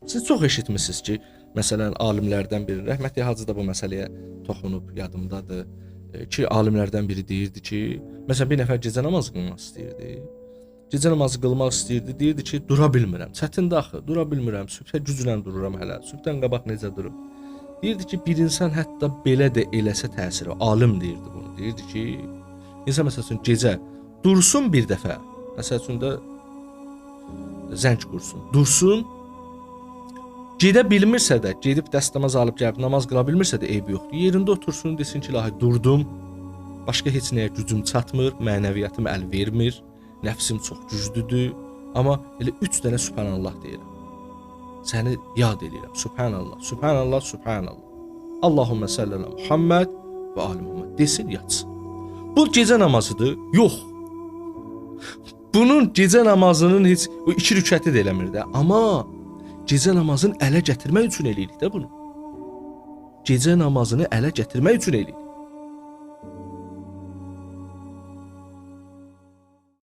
Siz çox eşitmisiniz ki, məsələn, alimlərdən biri, rəhmətli Hacı da bu məsələyə toxunub, yadımdadır, ki, alimlərdən biri deyirdi ki, məsələn, bir nəfər gecə namazı qılmaq istəyirdi. Gecə namazı qılmaq istəyirdi, deyirdi ki, dura bilmirəm, çətindir axı, dura bilmirəm, sübhə güclə dururam hələ, sübhdən qabaq necə durum? Deyirdi ki, bir insan hətta belə də eləsə təsiri, alim deyirdi bunu, deyirdi ki, insan məsəl üçün gecə dursun bir dəfə, məsəl üçün də zəng qursun, dursun, gedə bilmirsə də, gedib dəstəmaz alıb gəlib namaz qıla bilmirsə də eybi yoxdur. Yerində otursun, desin ki, ilahi durdum, başqa heç nəyə gücüm çatmır, mənəviyyatım əl vermir, nəfsim çox güclüdür, amma elə 3 dənə Sübhanallah deyirəm. Səni yad eləyirəm. Sübhanallah, Sübhanallah, Sübhanallah. Allahümmə səlli ələ Muhammed və ali Muhammed desin, yatsın. Bu gecə namazıdır? Yox. Bunun gecə namazının heç bu 2 rükəti də eləmir də, amma gecə namazını ələ gətirmək üçün eləyirik də bunu. Gecə namazını ələ gətirmək üçün eləyirik.